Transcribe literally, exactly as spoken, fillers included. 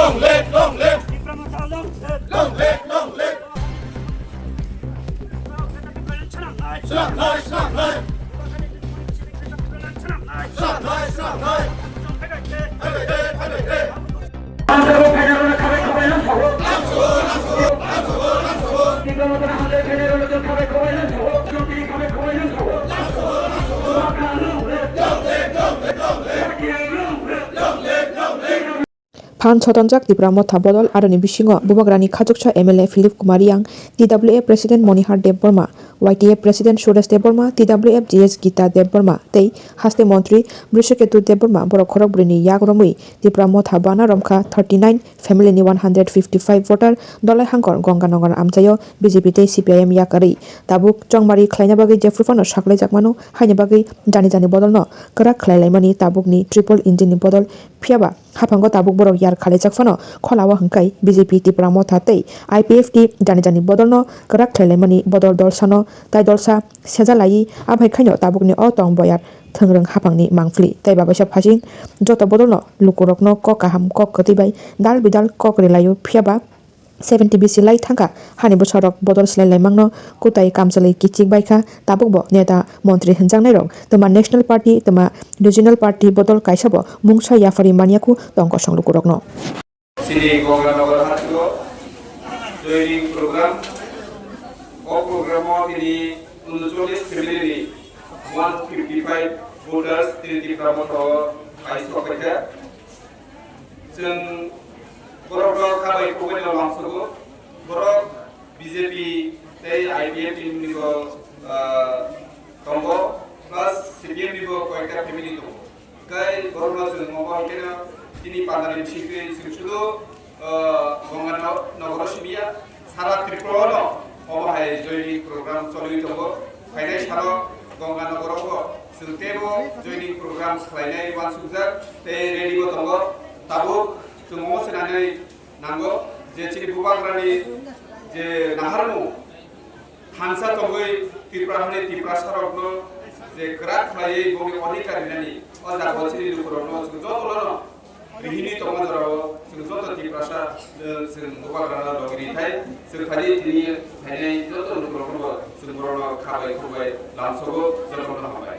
Long live, long live. Tipra Motha long live. Long live, long live. Swnamnai, swnamnai. Swnamnai, swnamnai. Phaibai de, phaibai de. Phan sotonjak Tipra Motha bodol aroni bisingo Bubagrani Khachuksa M L A Philip Kumar Yang, T W A President Monihar Debbarma, Y T F President Suresh Debbarma, T W F G S Gita Debbarma tei haste montri Brishaketu Debbarma borok khorokbrwini yak romwi Tipra Motha bana romkha thirty nine family ni one hundred fifty five voter Dolai Hangkor Ganganagar amchaio B J P tei C P I M yakarwi tabuk chongmari khlaina bagwi jephru phano saklaijakmano haini bagwi jani jani bodolno kwrak khlailaimani tabukni triple engine ni bodol phiyaba haphango tabuk borok yar khalaijak phano kholao hwnkhe B J P Tipra Motha tei I P F T jani jani bodolno kwrak khlailaimani bodol dolsano tai dolsa sejalaiwi aphai khaino tabukni o tong boyar thwngrwng haphangni mangpili tei babaisa phasing joto bodolno lukurokno kok kaham kok kwtwi bai dal bidal kok rwlaio phiyaba seventy bisi lai thangkha hani bwsarok bodol swlailaimangno kwtai kamchalwi kichik baikha tabukbo neta montri hwnjaknairok twma national party twma regional party bodol kaisabo mungsa yapharwi manyakhu tong kosong lukurokno. Chini Ganganagar hasteo joining program. O program o tini uncholish family ni one fifty five voters tini Tipra Motha o pai sok paikha. Chwng borok no khabai khoboi no lamsogo. Borok B J P tei I P F T ni bo, ah, tongo, plus C P M ni bo koyekta family tongo. Kai borok no chwng omo hai kheno tini pandani bisingtwi chwng sudu, ah, Ganga no-, nogoro simiya, sara Tripura no omo hai joining program cholwi tongo. Phainai salo Ganga nogoro bo chwng teibo joining program khlainai uansukjak tei ready bo tongo. Tabuk chwng omo swnanai nango je chini Bubagrani je naharmung thansa tongwi Tripura hani Tiprasarokno je kwrak khlaiwi bongni odhikar rinani o jaga chini lukurokno chwng jotono rihini tongma jorao chwng joto Tiprasa, eh, chwng Bubagrano logi rithai chwng phaidi tini phainai joto lukurokno chwng borokno khabai khurbai lamsogo jotono hambai.